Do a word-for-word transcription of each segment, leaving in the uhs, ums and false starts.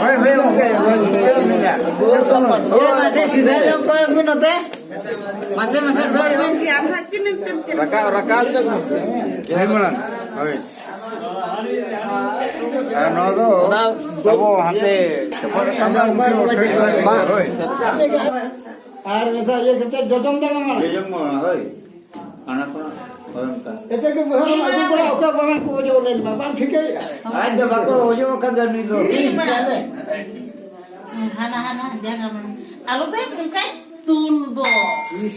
ᱦᱳᱭ, ᱦᱳᱭ, ᱜᱚᱢᱠᱮ, ᱦᱳᱭ, ᱪᱮᱫ ᱵᱤᱱ ᱢᱮᱱᱟ? ᱦᱳᱭ, ᱢᱟᱥᱮ ᱥᱤᱫᱷᱟᱹ ᱧᱚᱜ ᱠᱚᱭᱚᱜ ᱵᱤᱱ ᱱᱚᱛᱮ᱾ ᱢᱟᱥᱮ, ᱢᱟᱥᱮ ᱠᱚᱭᱚᱜ ᱵᱤᱱ᱾ ᱨᱟᱠᱟᱵ, ᱨᱟᱠᱟᱵ ᱧᱚᱜ ᱵᱤᱱ᱾ ᱦᱳᱭ, ᱢᱟᱲᱟᱝ, ᱦᱳᱭ᱾ ᱟᱨ ᱱᱚᱣᱟ ᱫᱚ ᱚᱱᱟ ᱟᱵᱚ ᱦᱟᱱᱛᱮ ᱪᱚᱯᱚᱞ ᱨᱟᱠᱟᱵ ᱫᱚ ᱩᱱᱠᱩ ᱦᱳᱭ᱾ ᱟᱨ ᱢᱮᱥᱟ ᱤᱭᱟᱹ ᱠᱟᱛᱮ ᱡᱚᱡᱚᱢ ᱫᱟᱜ ᱢᱟ᱾ ᱡᱚᱡᱚᱢ ᱢᱟ, ᱦᱳᱭ᱾ ᱚᱱᱟ ᱠᱚ, ᱦᱳᱭ, ᱚᱱᱠᱟ᱾ ᱮᱥᱮ ᱜᱮ ᱵᱚᱦᱚᱜ ᱟᱹᱜᱩ ᱵᱟᱲᱟ, ᱚᱠᱟ ᱵᱟᱝ ᱠᱚ ᱚᱡᱚᱜ ᱞᱮᱱ ᱢᱟ, ᱵᱟᱝ ᱴᱷᱤᱠᱟᱹᱭᱮᱫᱼᱟ᱾ ᱟᱡ ᱫᱚ ᱵᱟᱠᱚ ᱚᱡᱚᱜ ᱟᱠᱟᱫᱟ ᱱᱩᱭ ᱫᱚ᱾ ᱦᱟᱱᱟ, ᱦᱟᱱᱟ, ᱡᱟᱸᱜᱟ ᱢᱟ᱾ ᱟᱞᱚ ᱫᱟᱹᱭ, ᱚᱱᱠᱟᱭ ᱛᱩᱞ ᱫᱚ᱾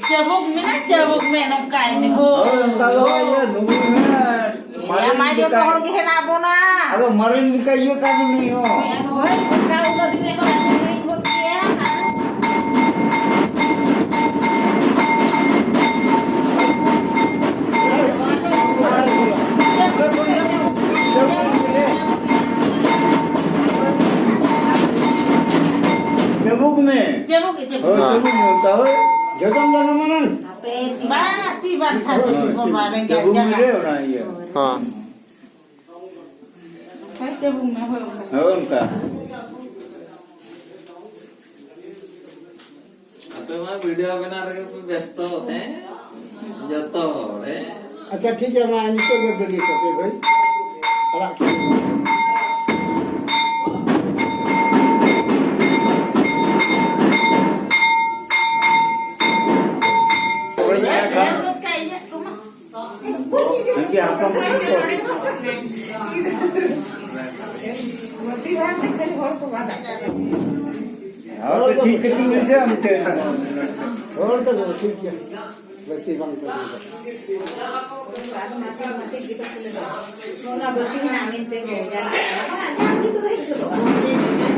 ᱪᱟᱵᱩᱠ ᱢᱮᱱᱟ, ᱪᱟᱵᱩᱠ ᱢᱮ, ᱱᱚᱝᱠᱟᱭ ᱢᱮ, ᱦᱳ᱾ ᱦᱳᱭ, ᱚᱱᱠᱟ ᱫᱚ ᱵᱟᱭ ᱤᱭᱟᱹ, ᱱᱩᱭ ᱦᱚᱸ ᱮᱭᱟ, ᱢᱟᱨᱮᱱ ᱢᱟ ᱡᱚᱛᱚ ᱞᱮᱠᱟ, ᱦᱚᱲ ᱜᱮ ᱦᱮᱱᱟᱜ ᱵᱚᱱᱟ᱾ ᱟᱫᱚ ᱢᱟᱨᱮᱱ ᱞᱮᱠᱟ ᱤᱭᱟᱹ ᱠᱟᱱ ᱱᱩᱭ ᱦᱚᱸ᱾ ᱦᱳᱭ, ᱟᱫᱚ ᱦᱳᱭ, ᱚᱱᱠᱟ ᱩᱱᱟᱹᱜ ᱫᱤᱱ ᱨᱮᱫᱚ ᱵᱟᱝ ᱦᱤᱲᱤᱧ ᱜᱚᱫ ᱜᱮᱭᱟ᱾ ᱪᱟᱵᱩᱠ ᱢᱮ᱾ ᱪᱟᱵᱩᱠ ᱜᱮ, ᱪᱟᱵᱩᱠ᱾ ᱦᱳᱭ, ᱦᱮᱸ᱾ ᱪᱟᱵᱩᱠ ᱢᱮ, ᱚᱱᱠᱟ ᱦᱳᱭ᱾ ᱡᱚᱛᱚᱱ ᱫᱚ ᱱᱚᱣᱟ ᱢᱟᱱᱟᱝ᱾ ᱵᱟᱝ, ᱛᱤ ᱵᱟᱝ ᱠᱷᱟᱱ ᱪᱟᱵᱩᱠ ᱢᱮ ᱨᱮ, ᱚᱱᱟ ᱤᱭᱟᱹ᱾ ᱦᱮᱸ᱾ ᱦᱳᱭ, ᱪᱟᱵᱩᱠ ᱢᱮ, ᱦᱳᱭ, ᱚᱱᱠᱟ᱾ ᱦᱳᱭ, ᱚᱱᱠᱟ᱾ ᱟᱯᱮ ᱢᱟ ᱵᱷᱤᱰᱤᱭᱳ ᱵᱮᱱᱟᱣ ᱨᱮᱜᱮ ᱯᱮ ᱵᱮᱥᱛᱚ, ᱦᱮᱸ? ᱡᱚᱛᱚ ᱦᱚᱲ, ᱦᱮᱸ? ᱟᱪᱪᱷᱟ, ᱴᱷᱤᱠ ᱜᱮᱭᱟ, ᱢᱟ ᱱᱤᱛᱚᱜ ᱫᱚ ᱜᱟᱹᱰᱤ ᱠᱚᱯᱮ ᱵᱷᱟᱹᱭ᱾ ᱟᱲᱟᱜ ᱠᱮᱫ᱾ ᱦᱟᱹᱱᱠᱤ ᱦᱟᱯᱟᱢ ᱠᱚ᱾ ᱦᱳᱭ, ᱴᱷᱤᱠ ᱠᱟᱹᱴᱤᱡ ᱢᱮᱥᱮ ᱟᱢ ᱴᱷᱮᱱ᱾ ᱦᱳᱭ, ᱛᱚ, ᱴᱷᱤᱠ ᱜᱮᱭᱟ᱾ ᱵᱟᱹᱲᱛᱤ ᱵᱟᱝ ᱠᱚ ᱞᱟᱹᱭ ᱫᱟ᱾ ᱚᱱᱟ ᱵᱟᱹᱲᱛᱤ ᱦᱮᱱᱟᱜ ᱢᱮᱱᱛᱮ ᱜᱮ ᱡᱟᱦᱟᱸ ᱡᱟᱦᱟᱸ ᱫᱚ ᱦᱤᱡᱩᱜᱼᱟ᱾